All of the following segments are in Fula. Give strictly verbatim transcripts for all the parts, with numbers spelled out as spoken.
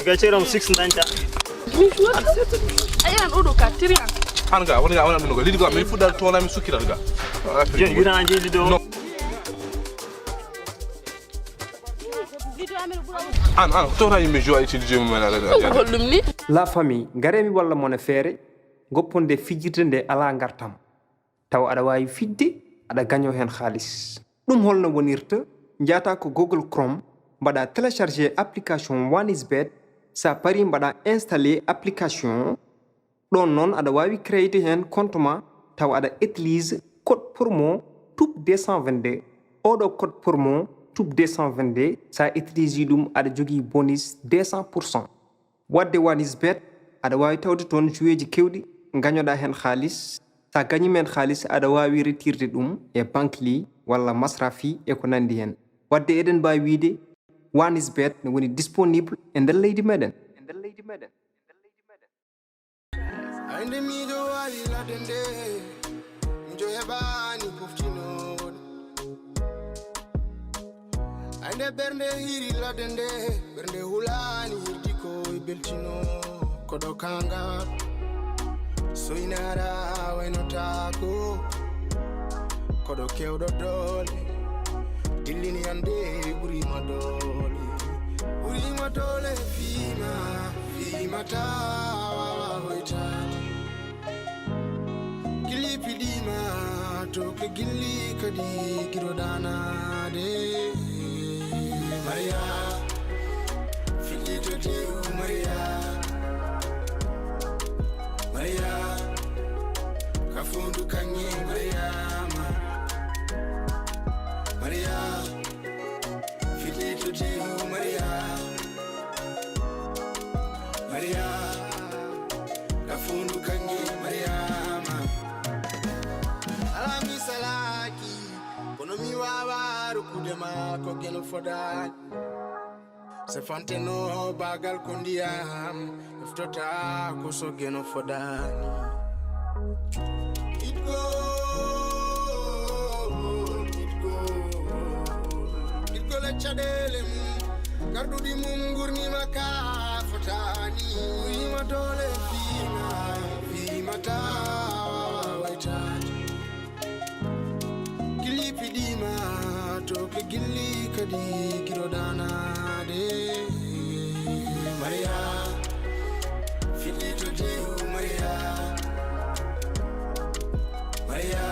Gaccere on six dañta. A yiyan oɗo ka tiri an. An ga woni ga wona ɗum ga lidi ga mi fuɗɗal toona mi sukkiral ga. Jen yurana jeeli ɗo. An an toona yimɓe jowa itti lidi mum en. Holɗum ni? La famille, ngaree mi walla mon e feere, gopponde fijirde nde alaa ngartam. Tawa aɗa waawi fijde, aɗa gañoo heen kaalis. Ɗum holno wonirta? Njaata ko Google Chrome, mbaɗa télécharger application One is Bet, sa parii mbaɗa installer application. Ɗoon noon aɗa waawi créer heen compte ma, tawa aɗa utilise code promo tube deux cent vingt-deux. Oɗo code promo tube deux cent vingt-deux, sa utilise ɗum aɗa jogii bonus deux cents pour cent. Waɗde One is Bet, aɗa waawi tawde toon joueeji keewɗi, ngañoɗaa heen kaalis. So a gañiima heen kaalis, aɗa waawi retirde ɗum e Bankly walla Masrafi e ko nanndi heen. Waɗde eɗen mbaawi wiyde One is Bet ne woni disponible e nder leydi meɗen. Ay nde miijo waali ladde nde, miijo heɓaani poftinooɗo. Ay nde ɓernde hiiri ladde nde, ɓernde hulaani hirdi ko e beltino. Koɗo kaŋŋa soynaara waynotaako. Koɗo keewɗo doole dillini hannde ɓuriima doole. Ɓuriima doole fiima fiima taa wawa hoytaade. Gilli piɗiima to ke gilli kadi giro danaade. Mariya fillito tew Mariya. Mariya ka fondu kaŋŋe Mariama. Mariya fillito tew Mariya. Mariya ka fondu kaŋŋe Mariama. Alaa mi salaaki kono mi wawa rokkude ma ko geno fodaani. Sefanteno baagal ko ndiyam, eftota ko so geno fodaani. Itgo, itgo, itgo le caɗeele mum, garɗuɗi mum ngurnima ka fotaani. Wima doole fiima, fiima taa wawa waytaade. Gilli piɗiima to ke gilli kadi giro danaade. Mariya fillito tew Mariya. Mariya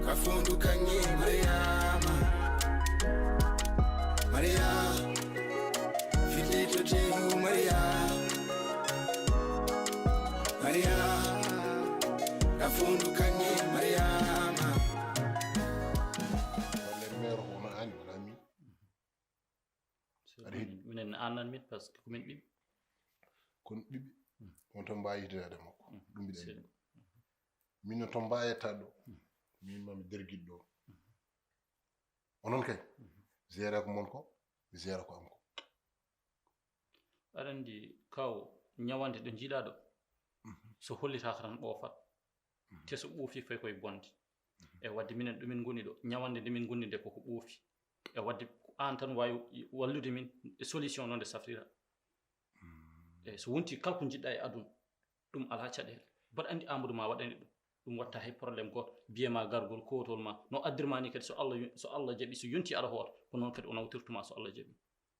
ka fondu kaŋŋe Mariama. Mariya fillito tew Mariya. Mariya ka fondu kaŋŋe Mariama. Walla maire ko wona an wona min. Aɗa heɗi? Minen annan min parce que komin ɓiɓɓe. Kon ɓiɓɓe on tan mbawi yitade makko. Ɗum mbiɗa anndi. Min no tan mbawi yettade ɗo. Min mami derguiɗo ɗo. Onon kay géré ko mon ko mi géré ko am ko. Aɗa anndi kaw ñawande ɗo jiiɗa ɗo so hollitaka tan ɓoofat. Te so ɓoofi fay koye bonde. E wadde minen ɗo min ngoni ɗo ñawande nde min ngoni nde koko ɓoofi. E wadde ko an tan wawi wallude min e solution no nde saftira. Eyi so wonti kala ko jiɗɗa e aduna ɗum ala caɗele. Mbaɗa anndi Amadou ma waɗani ɗum. Ɗum watta hay problème goto. Biye ma gargol kotol ma no addirma ni kadi so Allah so Allah jaɓi so yonti aɗa hoota ko noon kadi o nawtirtuma so Allah jaɓi.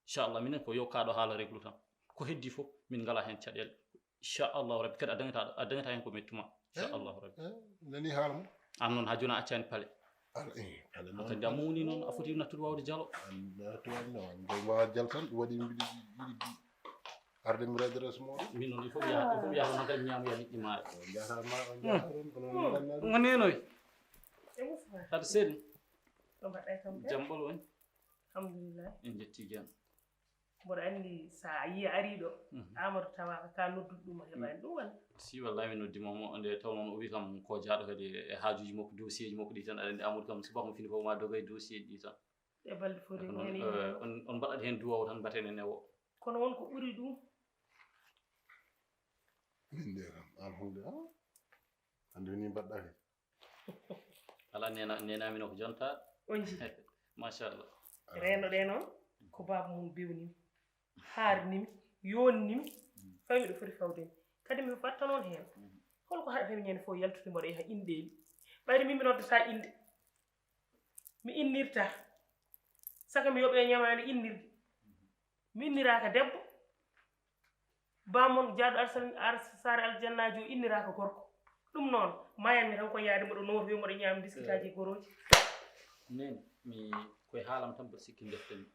Inchallah minen ko yo kaɗo haala réglu tan. Ko heddi fof min ngala hen caɗele. Inchallahu rabbi kadi a dañata a dañata hen ko mettuma. Inchallahu rabbi. Nani haala mum. An noon ha joni a accani paale. An kadi a mawni noon a foti nattude wawde jalo. An wawa jal tan ɗum waɗi mbiɗa yiɗi arde mi redresse moɗo. Min noon il faut mi yaha il faut mi yaha noon kadi mi ñamoya liƴƴi maɗa. On jahata ma on jahata ɗon kono on ganna ɗum. Ngo nenoy. Hade seri. Jam ɓolo en. Alhamdulillah. En jetti jam. Mboɗo anndi so a yii ariiɗo Amadou tawaaka ka noddude ɗum o heɓaani ɗum walla? Si wallahi mi noddima mo nde taw noon o wi kam ko jaaɗo kadi e haajuji makko dossier ji makko ɗi tan aɗa anndi Amadou kam subaka mo fini fof ma doga e dossier ji ɗi tan. E balɗe foti ko heen yimɓe on mbaɗat heen duwaw tan mbaten e newo. Kono won ko ɓuri ɗum. Min de kam alhamdulillah. Hannde woni mbaɗɗa kadi. Ala nena nenamino ko jonta. On ji. Machallah. Renoɗe noon ko baaba mum bewni. Haarnimi, yonnimi, fawi miɗo foti fawde mi. Kadi mi watta noon heen. Hol ko haɗata mi ñande fof yaltude mboɗo yaha inɗeeli? Ɓayde min mi noddata inɗe. Mi innirta. Saka mi yoɓe ñamaande innirde. Mi inniraaka debbo. Bamon jaaɗo Arsal Ar Saare Aljannaajo o inniraaka gorko. Ɗum noon, mayanmi tan ko yaade mboɗo nootoyo mboɗo ñaami biskitaaji e gorooji. Neen mi koye haalam tan mboɗo sikki defte mi.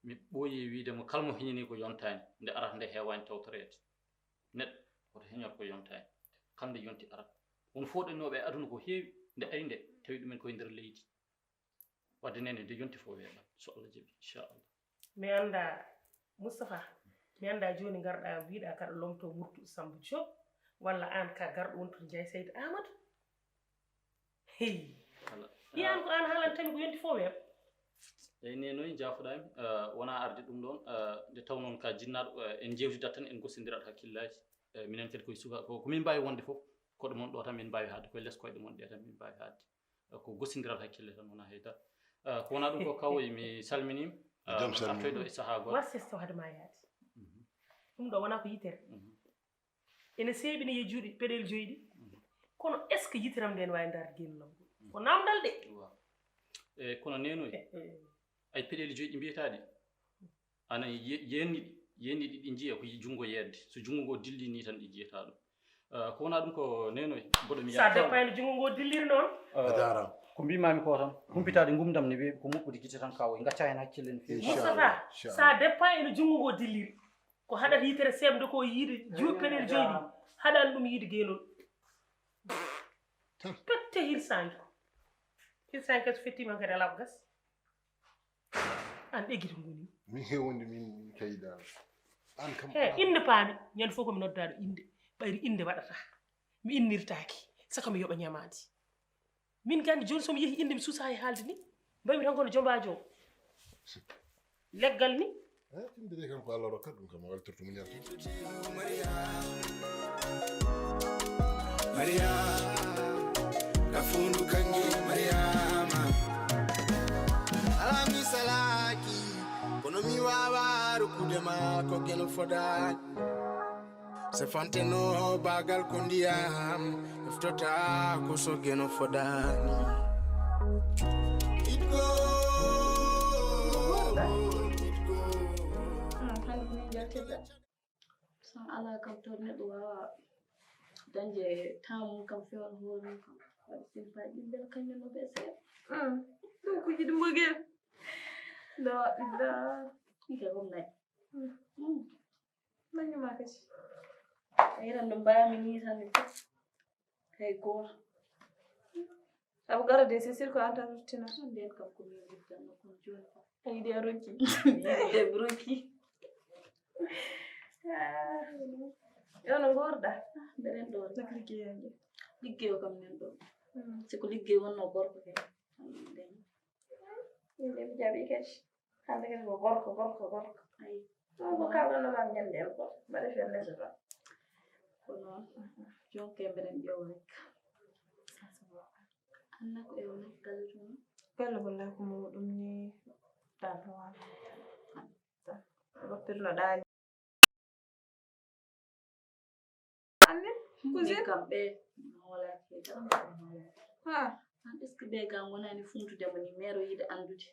Mi ɓooyi wiide mo kala mo heñini ko yontaani nde arata nde heewaani tawtoreede. Neɗɗo woto heñor ko yontaani. Kala nde yonti arata. Won fooɗinooɓe e aduna ko heewi nde ari nde tawi ɗumen koye nder leydi. Wadde nene nde yonti fof weeɓat so Allah jaɓi inchallah. Mi annda Moustapha, mi annda jooni ngarɗa mbiɗa kaɗa lomto Wurtu Samba Diop walla aan ka garɗo wontude Ndiaye Saydou Amadou? Hey. Yiyan ko aan haalantami ko yonti fof weeɓa. Eyi nenoy jaafoɗaami wona arde ɗum ɗon nde taw noon ka jinnaɗo en jewtidat tan en gostindirat hakkillaaji. Minen kadi koye suka ko min mbawi wonde fof koɗo mon ɗo tan min mbawi haadde koye les koyɗe mon ɗe tan min mbawi haadde. Ko gostindiral hakkille tan wona hay dara. Ko wona ɗum ko kawoy mi salminima. Artoyɗo e sahaa goɗɗo. Warsisto hade ma yaade. Ɗum ɗo wona ko yitere. Ene seeɓi ne yejuuɗe peɗel joyi ɗi. Kono est ce que yiteram nde ne wawi darde gennam ngol? Ko namdal de. Eyi kono nenoy. Ay peɗeli joyi ɗi mbiyataɗi. Ana yenni ɗi yenni ɗi ɗi njiya ko junngo yeedde so junngo ngo dilli ni tan ɗi njiyata ɗum. Ko wona ɗum ko nenoy mboɗo mi sa deppa heno junngo ngo dilliri noon. A jarama. Ko mbimami ko tan humpitaɗe gumdam ne weeɓi ko moɓɓude gite tan kawoy gacca hen hakkille no feewi. Moustapha sa deppa eno junngo ngo dilliri ko haɗata yitere seeɓde ko yiide juuɗe peɗel joyi ɗi haɗani ɗum yiide geenol. Pette hirsanke hirsanke so fettima kadi ala ko gasi. An ɗeggito ngoni. Min hewonde min min kayda. An kam. He inde paami ñande fof komi noddaɗo inde ɓayri inde waɗata. Mi innirtaaki saka mi yoɓa ñamaandi. Min gandi jooni somi yehi inde mi suusa e haalde ni. Mbaymi tan kono jombaajo o. Leggal ni. Eh, inde de kam ko Allah rokkat ɗum kam waltorto muñal tan. Mariama ka fundu kange Mariama. Alami salaki kono mi wawa rukude ma ko geno fodani. Se fanteno bagal ko ndiyam eftota ko so geno fodani. Itgo itgo. San alaa kam toon neɗɗo waawaa dañde temps mum kam feewna hoore mum kam waɗi sempaaji ɗin mbela kañum no ɓe seeɗa. Ɗum ko jiɗi mbogel. Nda nda. Ike kom nayi. Nañuma kadi. Eyi tan no mbaami ni tan. Hay gooto. Aɓe gara de c'est sûr ko an tan ruttinata. Nden kam ko min ruttanno kono jooni kam. A yiɗi a ronki. Yiɗi ronki. Yo no ngorɗa. Mbeɗen ɗo rek. Liggey o kam nen ɗo. Si ko liggey wonno gorko kay. Min de mi jaɓi kadi. Hannde kadi ko gorko gorko gorko. Ayi. Ɗum ko kalɗo no mam ñande en ko mbaɗa fellete ɗon. Ko noon. Jonke mbeɗen ƴeewa rek. Anna ko e woni galle tun. Galle ko lay ko mawɗum ni. Tan wala. Goppirno ɗaali. Anne cousine kam ɓe hoolaki tan ko hoolaki. Ha an est ce que ɓe ga gonani funtude mo ni mero yiɗa andude.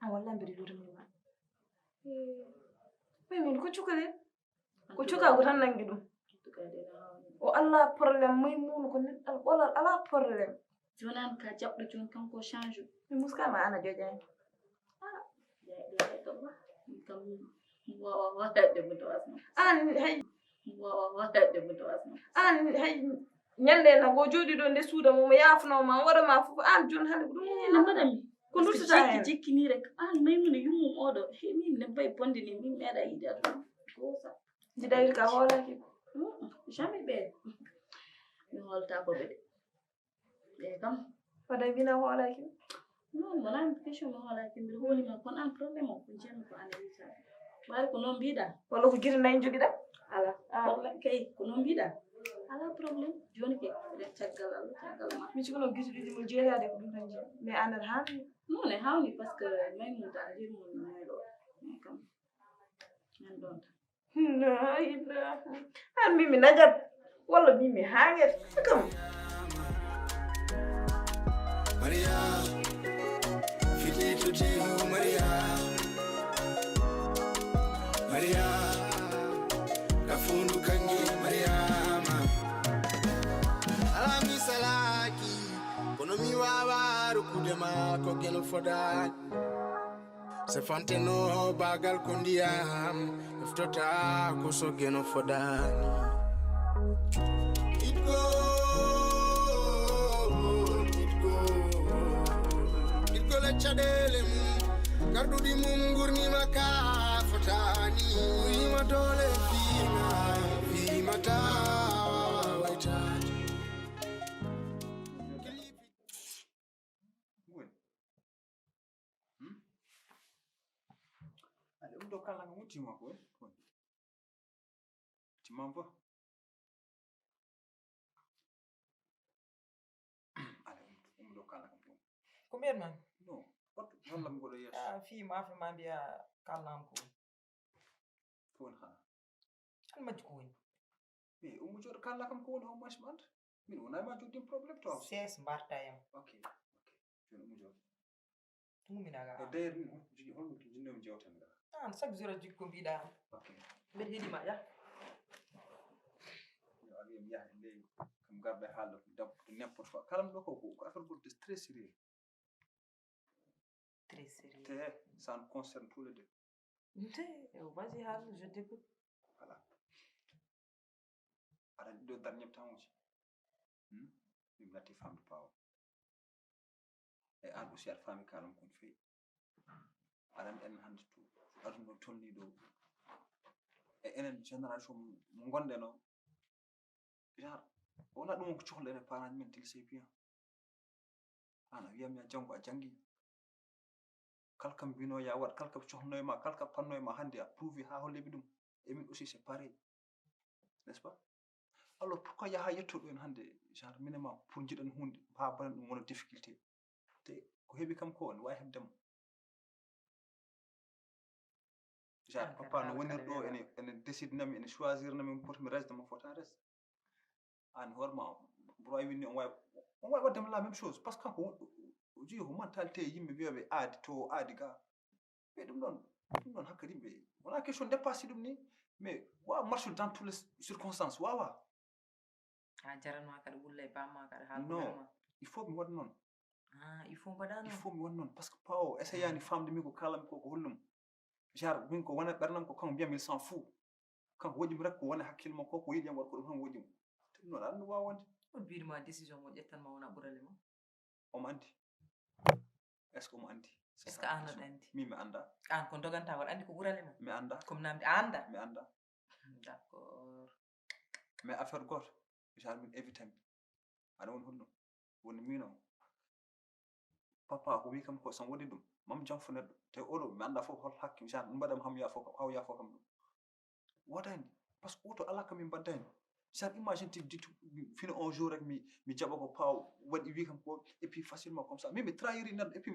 A walla mbiɗa luuta mo ma. Maymuna ko cukale. Ko cukagu tan nangi ɗum. O alla problème. Maymuna ko neɗɗal ɓolal ala problème. Joni an ka jaɓɗo joni kanko change. Mi muskama ana joƴani. An hay an hay ñande na go jooɗi ɗo nde suuda mum yaafno ma waɗa ma fof an joni hande ko ɗum ne mbaɗa mi ko duttata hen jikki ni rek an maymuna yummum oɗo he min ne mbay bonde ni min meeɗa yiide aduna gosa jiɗa ka hoolaki jamais ɓe mi hoolta ko ɓe ɓe kam. Fada wina hoolaki. Non wala question mi hoolaki mbiɗa hoolima kono an problème o ko jeemi ko an e wita wala ko noon mbiɗa walla ko giri nayi jogiɗa. Ala problème kay ko noon mbiɗa. Ala problème joni ke eɗen caggal allah caggal ma mi cikono gisuɗiɗi mo jeeyade ko ɗum tan jeeya mais an aɗa hawni. Non e hawni par ce que maymouda a jirmoni mayɗo mais kam. La ilaha. An mimi najat. Walla mimi haget. Kam. Maria, fitito jihu Maria. Maria, kafundu kangi Mariama. Alami salaki, kono mi wawa rukude ma ko geno foda. Se fanteno bagal ko ndiyam, eftota ko sogeno fodani. Itgo, itgo, itgo le caɗele mum, garɗuɗi mum gurnima ka fotani. Wima dole fima, fima tawa waytani. Ngoy. Hmm? Allez, um ɗo kala nga muti ma ko, eh? Ti ma ba. Allez, um, um ɗo kala nga muti. Ko mbiyat man? No, wat wallam goɗo yeeso. Ah, fi ma fi ma mbiya kalnam ko. Ko woni xanaa? An majji ko woni? Mais Oumou Dior kala kam ko woni, au moins mi anda. Min wona ma joddim problème to. Ses mbarta yam. Ok, ok. Joni Oumou Dior. Tumina ga. E d'ailleurs min hon jigi hon jinno mi jewtan ga. An chaque jour a jikko mbiɗa. Ok. Mbeɗa heɗima ya. Yo a wiyam yaha e ley kam garɗo e haalde ko dab-, ko n'importe quoi. Kala ɗo ko, ko, ko affaire goɗɗo très sérieux. Très sérieux. Te, ça nous concerne tous les deux. Te, vas-y, Haruna, je t'écoute. Voilà. Aɗa ɗo dar ñebtamuji. Hmm? Min natti famde pawo. E an aussi aɗa faami kalam kon feyi. Aɗa andi en hannde to aduna tolni ɗo. E enen génération mo gonɗen o. Genre, wona ɗum ko cohlo ene parent men til c'est bien. An a wiyam ya janngo a janngi. Kala kam mbino ya waɗ, kala kam cohlono e ma, kala kam panno e ma hannde a prouvi ha holliɓe ɗum. E min aussi c'est pareil. N'est-ce pas? Alors pourquoi yaha yetto ɗo en hannde, genre minema pour jiɗan hunde, ha baɗan ɗum wona difficulté. Te ko heɓi kam ko ne wawi heɓde mo. Genre papa no wonir ɗo ene, ene décide nami, ene choisir nami, mi poti mi resde mo fota res. An hoorema bro ay winni on wawi, on wawi waɗde mo la même chose parce que kanko o jii ko mentalité yimɓe wiyaɓe aadi to aadi ga. Mais ɗum ɗon, ɗum ɗon hakkadi yimɓe wona question dépassé ɗum ni. Mais wawa marche dans toutes les circonstances wawa. A jaranma kaɗa wulla e bamma kaɗa haal. Non, il faut mi waɗa noon. Ah, il faut mbaɗa noon. Il faut mi waɗa noon parce que pawo essayani famde mi ko kalami ko ko hollum. Genre min ko wona ɓernam ko kanko mbiyam il s'en fou. Kanko woƴƴi mo rek ko wona hakkille makko ko yiɗi yam waɗa ko ɗum tan woƴƴi mo. Ɗum noon aɗa wawa wonde. On mbiɗi ma décision mo ƴettan ma wona ɓurale ma. Omo andi. Est ce que omo andi? Est ce que an aɗa andi? Min mi anda. An ko doganta waɗa andi ko ɓurale ma. Mi anda. Comme namdi a anda. Mi anda. D'accord. Mais affaire goto genre min évitami. Aɗa woni honno? Woni min o. Papa ko wi kam ko son waɗi ɗum mam jam fo neɗɗo te oɗo mi anda fof hol hakke genre ɗum mbaɗam ham ya fof haw ya fof kam ɗum. Waɗani parce que oto ala kam min mbaddani. Genre imagine ti ditu fino un jour rek mi mi jaɓa ko paw waɗi wi kam ko et puis facilement comme ça mais mi trahiri neɗɗo et puis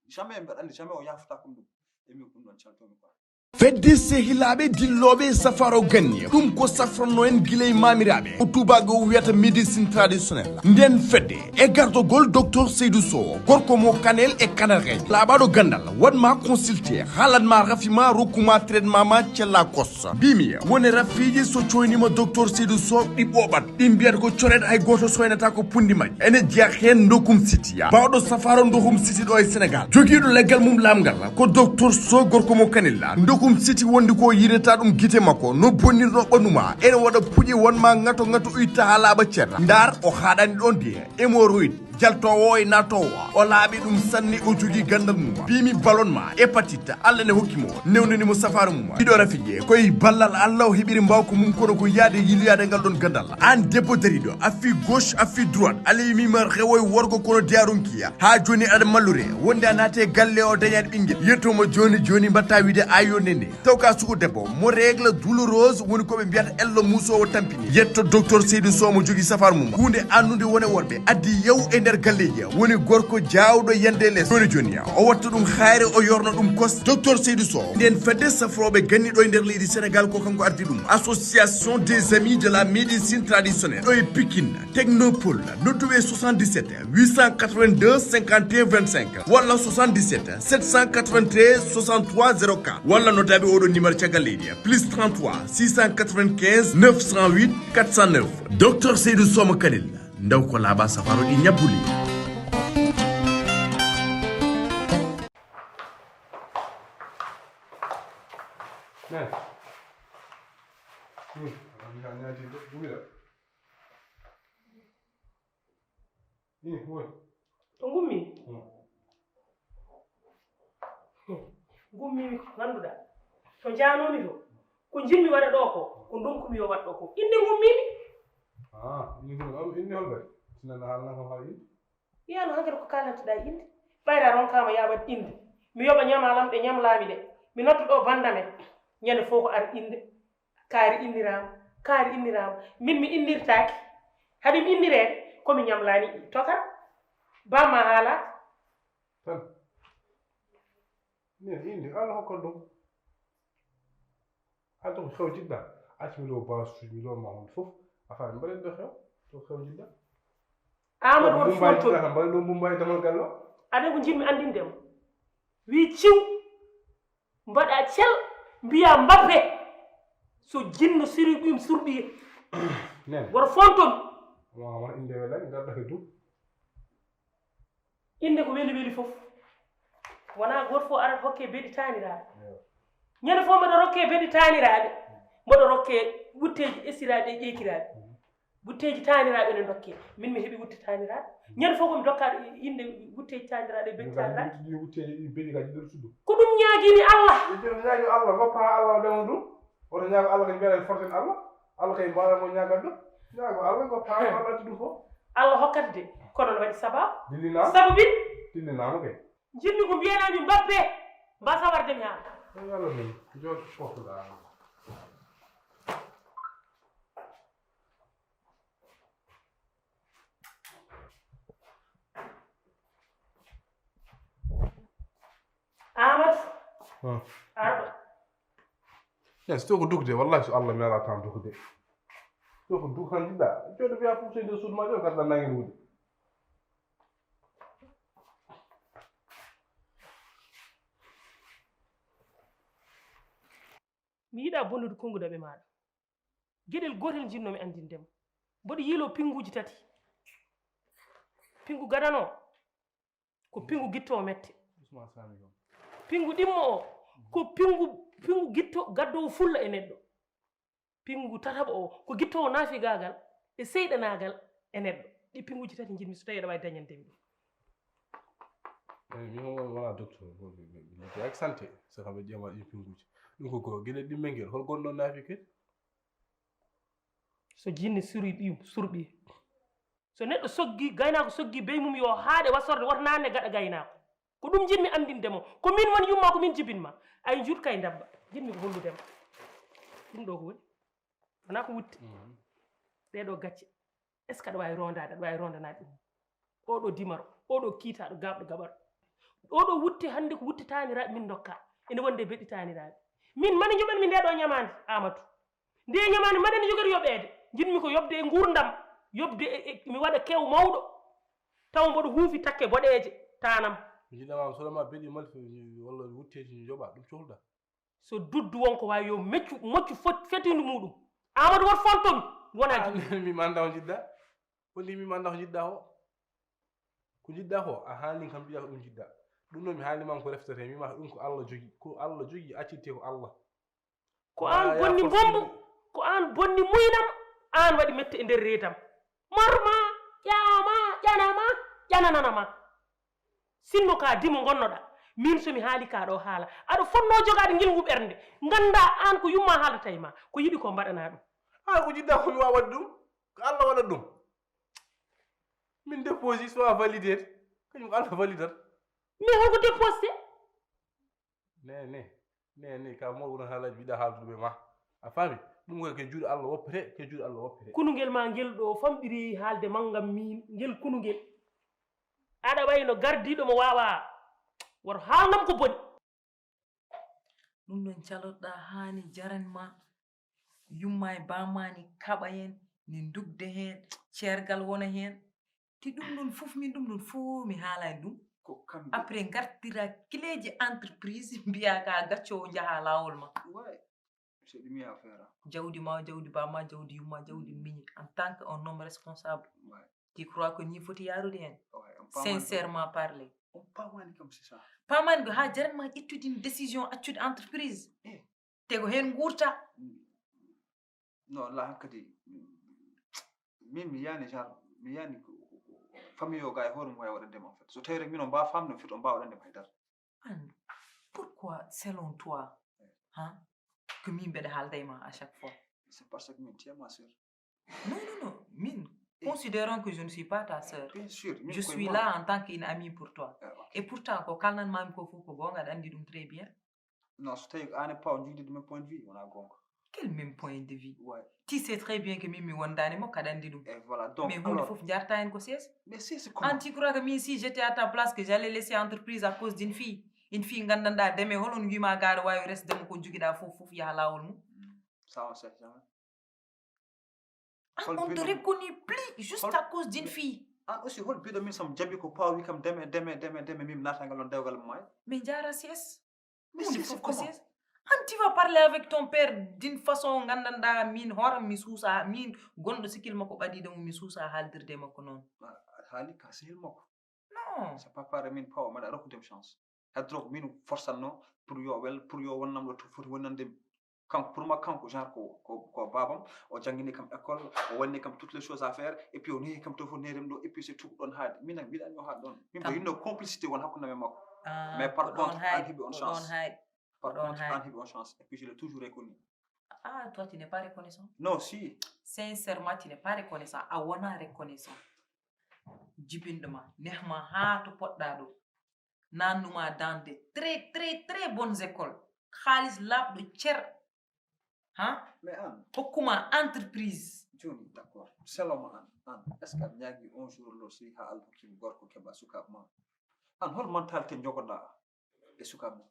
jamais mbeɗa andi jamais o yafata kam ɗum. Et min ko ɗum ɗon caltomi quoi. Fedde sehilaaɓe dillooɓe e safaro ganni ɗum ko safranno en gila e maamiraaɓe ko tuubaago o wiyata médecine traditionnelle. Nden fedde e gardogol docteur Seydou Sow gorko mo kanel e kanargay laaɓaaɗo ganndal waɗma consulté haalatma rafi ma rokkuma traitement ma cella kos. Mbimi woni rafiiji so coynima docteur Seydou Sow ɗi ɓooɓat. Ɗi mbiyata ko coreɗe hay gooto soynata ko pundi majji ene jeya heen ndokum siti bawɗo safaro ndokum siti ɗo e Sénégal jogiiɗo leggal mum laamngal ko docteur Sow gorko mo kanilla ndokum siti wondi ko yireta ɗum gite makko no bonnirno ɓandu ma ene waɗa puƴe wonma ŋato ŋato itta ha laaɓa ceerra ndar o haɗani ɗon de hémorroïde jaltowo e natowo o laaɓi ɗum sanne o jogii gandal mum bimi ballon ma hépatite Allah ne hokki mo newnani mo safara mum ɗiɗo rafiji koye ballal Allah o heɓiri mbawka mum kono ko yaade yiloyade ngal ɗon gandal an debbo dariɗo affi gauche affi droite Allah yimima rewoye worgo kono de a ronkiya ha joni aɗa mallure wonde a naate galle o dañani ɓinguel yettoma joni joni mbatta wiide ayo nene taw ka suku debbo mo règle douloureuse woni koɓe mbiyata ello musowo tampini yetto docteur Seydou Sow mo jogui safar mum hunde annude wone worɓe addi yaw e Nder galleeji woni gorko jaawɗo yande les. Joni joni o watta ɗum hayre, o yorna ɗum kos. Docteur Seydou Sow, nden fedde safrooɓe ganni ɗo e nder leydi Sénégal, ko kanko ardi ɗum. Association des amis de la médecine traditionnelle ɗo e Pikine, Technopole, nodduɓe soixante-dix-sept huit cent quatre-vingt-deux cinquante et un vingt-cinq walla soixante-dix-sept sept cent quatre-vingt-treize soixante-trois zéro quatre, walla noddaɓe oɗo numéro caggal leydi, plus trente-trois six cent quatre-vingt-quinze neuf cent huit quatre cent neuf. Docteur Seydou Sow mo Kanel, ndaw ko laaɓa, safaro ɗi ñabbuli. To ngummi? Ngummiimi ko ngannduɗaa. To njaanoomi to, ko njiɗmi waɗa ɗoo ko, ko ndonkumi yo waɗ ɗoo ko. Innde ngummiimi. Ah, innde ngummi. Am, innde hol ɓay? Sinana haalna kam haala innde. Yiyaano hankadi ko kaalantoɗaa innde. Ɓayra ronkaama yaa waɗ innde. Mi yoɓa ñamaalam ɗe ñamlaami ɗe. Mi nodda ɗoo banndam en. Ñande fof ko ar innde. Kaari inniraama, kaari inniraama. Min mi innirtaake. Haɗi mi inniree ko mi ñamlaani tokar. Bamma haala. Tan. Min indi, Allah hokka ɗum. Adda ko xew jiɗɗa. Acci mi ɗo basuuji, mi ɗo ma on fof. Afa mi mbaɗen ɗo xew. Ɗo xew jiɗɗa. Amadou won Mumbai fonto. Jiɗɗa, mbaɗen ɗo Mumbai damal gallo. Aɗa ko jiɗmi anndinde mo. Wi ciw. Mbaɗa cel, mbiya Mbappe, so jinno siri ɓiyum surɓiye. Nen. Woto fonton. Wa, wa, inde welani, ngarɗa ko du. Inde ko weli weli fof. Wona goto fof arata hokke beɗi taaniraaɓe. Yo. Ñande fof mboɗo rokke beɗi taaniraaɓe. Mboɗo rokke wutteeji esiraaɓe e ƴeekiraaɓe. Mhm. Wutteeji taaniraaɓe ne ndokke. Min mi heɓi wutte taaniraaɓe. Ñande fof ko mi dokkaaɗo innde wutteeji taaniraaɗo e beɗi taaniraaɓe. Ɗi wutteeji ɗi beɗi ka jiɗɗo suddu. Ko ɗum ñaagimi Allah. Ɓe joni ñaagi Allah, goppa Allah o dema ɗum. Woto ñaago Allah ko mbiyaɗen forten Allah. Allah kay mbaawa mo ñaagat ɗum. Ñaago Allah, goppa Allah, Allah addi ɗum fof. Allah hokkata de. Kono no waɗi sababu. Dillinaama. Sababu bi? Dillinaama kay. Njiɗmi ko mbiyanami Mbappe. Mbasa warde mi haa. Yo Allah min. Jooɗo fof ɗa. Amadou. Ah. Arɗo. Yes, to ko dukde, wallahi so Allah mi ala tan dukde. To ko duk tan jiɗɗa. Jooɗo wiya fof seydi e suudu ma jooɗo gadda nangen wude. Mi yiɗa bonnude konnguɗi e maaɗa. Geɗel gootel njiɗnoo-mi anndinde ma. Mboɗo yiiloo pinnguuji tati. Pinngu gadano o, ko pinngu gittoowo mette. Pinngu ɗimmo o, ko pinngu, pinngu gitto gaddoowo fulla e neɗɗo. Pinngu tataɓo o, ko gittoowo naafigaagal e seyɗanaagal e neɗɗo. Ɗi pinnguuji tati njiɗmi, so tawii aɗa waawi dañande mi ɗum. Eyi, min wona, wona docteur, ko mi, mi, mi liggeyaki santé, so kam ɓe ƴeewa ɗin pinnguuji. Ɗum ko, ko gila ɗimmel ngel, hol gonɗo naafi kadi? So jinne suri ɓiyum, surɓi. So neɗɗo soggi, gaynaako soggi bey mum yo haaɗe wasorde, wota naanne gaɗa gaynaako. Ko ɗum njiɗmi anndinde mo. Ko min woni yumma, ko min jibinma. Ay, njuut kay ndabba. Njiɗmi ko hollude ma. Ɗum ɗo ko woni. Wonaa ko wutte. Mhm. Ɗee ɗo gacce. Est-ce que aɗa waawi rondaade? Aɗa waawi rondanaade ɗum. Oɗo dimaro, oɗo kiitaaɗo, gaaɓɗo gaɓaro. Oɗo wutte hannde ko wutte taaniraaɓe min ndokka. Ene wonde beɗi taaniraaɓe. Min mani njoɓanmi nde ɗo ñamaande, Amadou. Nde ñamaande mbaɗen jogori yoɓeede. Njiɗmi ko yoɓde e nguurndam, yoɓde e, e, mi waɗa kew mawɗo. Tawa mboɗo huufi takke boɗeeje, taanam. Njiɗama so ma beɗi malfi walla wutteeji njoɓa, ɗum cohluɗa. So duddu won ko waawi yo meccu, moccu fot-, fetindu muɗum. Amadou won fonton, wona jiɗi. Mi manda ko jiɗɗa. Woni mi manda ko jiɗɗa ko. Ko jiɗɗa ko, a haalin kam mbiya ko ɗum jiɗɗa. Ɗum ɗo mi haalima ko reftete, mi ma ɗum ko Allah jogi. Ko Allah jogi, accirte ko Allah. Ko an bonni mbombo, ko an bonni muynam, an waɗi mette e nder reedam. Marma, ƴaama, ƴanama, ƴanananama. Sinno ka dimo ngonnoɗa, min so mi haali ka ɗo haala, aɗa fotno jogaade ngilngu ɓernde, ngannda an ko yumma haalata e ma, ko yiɗi ko mbaɗana ɗum. An ko jiɗɗa ko mi wawa waɗde ɗum, ko Allah waɗat ɗum. Min dépose soit validé, kañum ko Allah validata. Mais holko déposé? Ne, ne, ne, ne, ka mo wona haalaji mbiɗa haaldude ɓe ma. A faami? Ɗum ko ke juuɗe Allah woppete, ke juuɗe Allah woppete. Kunungel ma ngel ɗo famɗiri haalde mangam min, ngel kunungel. Aɗa wayi no gardiiɗo mo waawaa. Woto haalnam ko boni. Ɗum ɗon calotoɗaa haani jaran ma. Yumma e bamma ni kaɓa heen, ni ndugde heen, ceergal wona heen. Ti ɗum ɗum fof, min ɗum ɗum fof mi haalaani ɗum. Ko kamɓe. Après ngartira kileeji entreprise, mbiya ka gacco o njaha laawol ma. Ouais. C'est ɗum ya affaire. Jawdi ma, jawdi bamma, jawdi yumma, jawdi miñi. En tant que un homme responsable, ouais, tu crois que ni foti yaarude heen? Ouais, on paamaani. Sincèrement parler. On paamaani kam, c'est ça. Paamaani ko haa jaran ma ƴettude une décision accude entreprise. Eh. Te ko heen nguurta. Non, la hankadi. Min mi yani genre, mi yani ko, ko, ko famille o ga e hoore mum wawi waɗande ma en fait. So tawi rek min on mbawa famde, en fait on mbawa waɗande ma haydara. An, pourquoi selon toi, hein, que min mbeɗa haalda e ma à chaque fois? C'est parce que min tu es ma sœur. Non, non, non, min, eh, considérons que je ne suis pas ta sœur. Bien sûr, min je suis là en tant qu'une amie pour toi. Ah, ok. Et pourtant ko kalnan mami ko fof ko gonga, aɗa andi ɗum très bien. Non, so tawi ko an e pa on jogidi même point de vue, wona gonga. Quel même point de vue? Ouais. Tu sais très bien que min mi wondani mo, kaɗa andi ɗum. Et voilà, donc, mais hunde alors fof jarta hen ko sees. Mais si, c'est comment? An, tu crois que min, si j'étais à ta place, que j'allais laisser entreprise à cause d'une fille? Une fille gandanɗa deme, holon wima gaɗa wawi resde mo ko jogiɗa fof, fof yaha lawol mum? Hmm. Ça, on sait jamais. An, on te reconnaît plus juste à cause d'une fille. An aussi, hol biɗo min sam jaɓi ko pa wi kam deme, deme, deme, deme, min naata ngal on dewgal mo maayi? Mais jara sees. Mais hunde si, fof c'est ko comment? Sees. An, tu vas parler avec ton père d'une façon gandanɗa min horam mi suusa, min gonɗo sikil makko ɓadiɗo mo mi suusa haaldirde e makko noon. A, a haali ka sehil makko. Non. C'est pas pareil, min pawa mbaɗa rokkude mo chance. Heddoro ko min forsanno pour yo wel, pour yo wonnam ɗo to foti wonnande mi. Kanko, pour moi, kanko, genre, ko, ko, ko babam, o jangini kam école, o wanni kam toutes les choses à faire, et puis o nehi kam to foti nehdem ɗo, et puis c'est tout ɗon haadi. Min nag, mbiɗa anndi o haadi ɗon. Min ko yinno complicité won hakkunde men makko. Ah, mais par contre, an heɓi on chance. Par contre, an heɓi on chance. Et puis je l'ai toujours reconnu. Ah, toi, tu n'es pas reconnaissant. Non, si. Sincèrement, tu n'es pas reconnaissant. A wona reconnaissant. Jibinɗo ma, nehma haa to poɗɗa ɗo. Nannuma dans de très, très, très bonnes écoles. Xaalis laaɓɗo cer. Ha? Mais an. Hokkuma entreprise. Joni, d'accord. Selon ma an, an, est-ce que a ñaagi un jour lo si ha Allah hokkima gorko keɓa sukaɓe ma? An, hol mentalité jogoɗa e sukaɓe ma?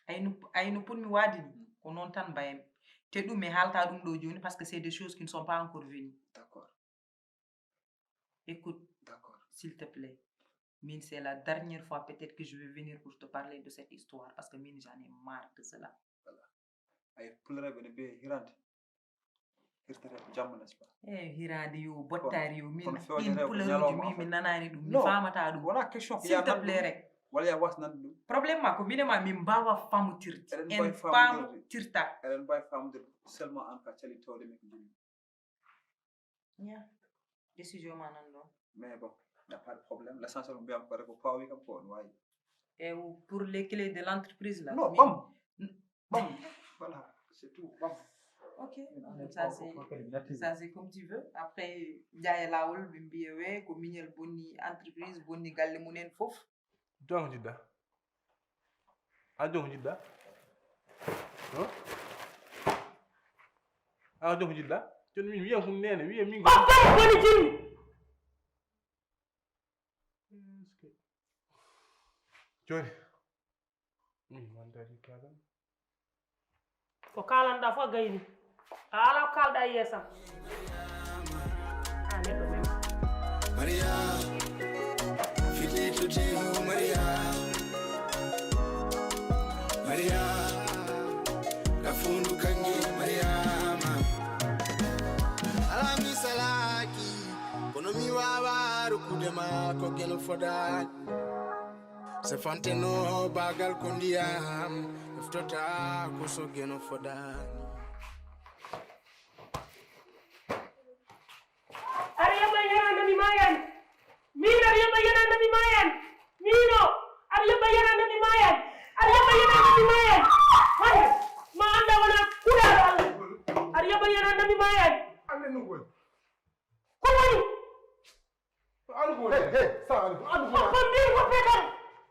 Ay no, ay no ponmi waade ni, ko noon tan mbayami. Te ɗum mi haalta ɗum ɗo jooni, parce que c'est des choses qui ne sont pas encore venues. D'accord. Écoute, d'accord, s'il te plaît. Min, c'est la dernière fois peut-être que je vais venir pour te parler de cette histoire, parce que min, j'en ai marre de cela. Voilà. Ay, pulreɓe ne mbiye hirande. Hirtete ko jamma, n'est-ce pas? Eh, hirande yo, bottari yo, min, kono fewjete ko ñalawma, min, en fait, mi nanaani ɗum, mi faamata ɗum. Wona question ko s'il te plaît rek. Walla ya was nande ɗum. Problème ma ko min e ma min mbawa famutirde. Eɗen mbawi famutirta. Eɗen mbawi famutirde. Seulement an ka cali tawde min ko jogui. Ya. Décision ma nan ɗon. Mais bon, y a pas de problème. L'essentiel ko mbiyam ko rek ko pawi kam ko on wawi. Et pour les clés de l'entreprise là. Non, ɓam. Ɓam. Voilà, c'est tout. Ɓam. Ok, ça c'est, ça c'est comme tu veux. Après, jaaye lawol, ɓe mbiya we ko miñel bonni entreprise, bonni galle mum en fof. Jonko jiɗɗa? A jonko jiɗɗa? Huh? A jonko jiɗɗa? Joni min wiya hum nene, wiya min. Papa, woni jinmi. Joni. Min mantari kagan. Ko kaalanɗaa fof gayni. A alaa ko kaalɗaa e yeesam. A neɗɗo men. Maria, fitito tinu Maria. Maria, kafundu kangi Mariama. Alami salaki, kono mi wawa rukude ma ko geno fodani. Se fanteno bagal ko ndiyam, eftota ko so geno fodani. Aɗa yaɓa yanaande mi maayani. Min aɗa yaɓa yanaande mi maayani. Min o, aɗa yaɓa yanaande mi maayani. Aɗa yaɓa yanaande mi maayani. Hande, ma annda wona kuɗaaɗo Allah. Aɗa yaɓa yanaande mi maayani. Ko woni? An ko woni? Hey, hey, salamu alaikum. An ko woni? Ko min ko fetal.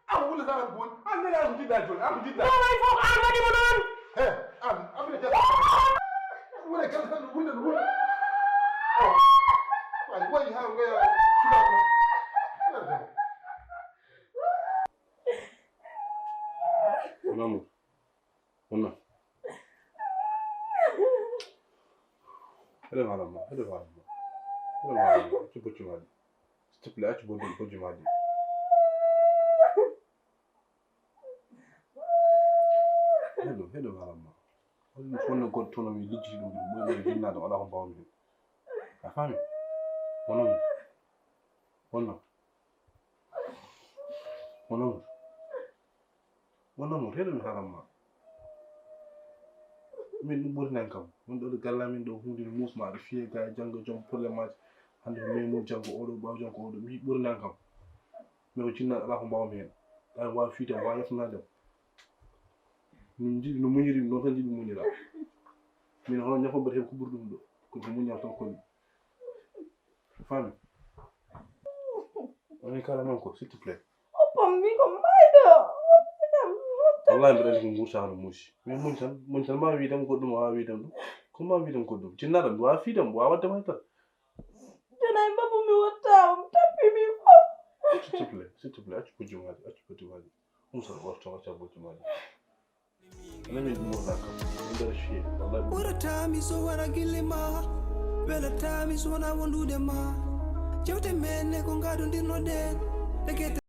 An woni salamu alaikum. An nana ko jiɗɗa joni, an ko jiɗɗa. Ko way fof an waɗi mo noon. Hey, an, abine jata. Wala kala tan wulde no wulde. Ay, wayi ha ngoya sukaɓe ma. Heɗo mi haalan ma, heɗo mi haalan ma. Heɗo mi haalan ma, accu bojji maa ɗi. S'il te plaît, accu bojji, bojji maa ɗi. Heɗo, heɗo mi haalan ma. Wonno, wonno goɗɗo tono mi lijjiti ɗum, ɗum, ɗum, ɗum, jinnaɗo, alaa ko mbaawmi heen. A faami? Wonno mi. Wonno. Wonno mi. Wonno mo, heɗo mi haalan ma. Min ɗum ɓurinan kam. Min ɗo galle amin ɗo huunde no muusma aɗa fiye ga e janngo joom problème aji. Hannde ko min mum janngo oɗo, ɓaawo janngo oɗo. Mi ɓurinan kam. Min ko jinnaɗo alaa ko mbaawmi heen. Ɗa waawi fiide, waawi yafnaade. Min njiɗi no muñiri, noon tan njiɗi muñira. Min hono ñafo mbaɗa heen ko ɓuri ɗum ɗo. Ko ko muñal tan koni. Faami? Woni kala noon ko, s'il te plaît. Oppam mi ko mbayɗo. Wallahi mbiɗa anndi ko nguurta hono muusi. Min muñ tan, muñ tan ma wiidam goɗɗum, a wiidam ɗum. Ko ma wiidam goɗɗum. Jinnaɗam, mi waawa fiidam, mi waawa waɗde ma tan. Jonay mbabu mi watta, on tappi mi fof. S'il te plaît, s'il te plaît, accu bojji maaji, accu bojji maaji. Ɗum tan, warto, acca bojji maaji. Ɓuratami so wona gille ma. Welatami so wona wondude ma. Jewte men ne ko gadondirnoɗen. Rekete.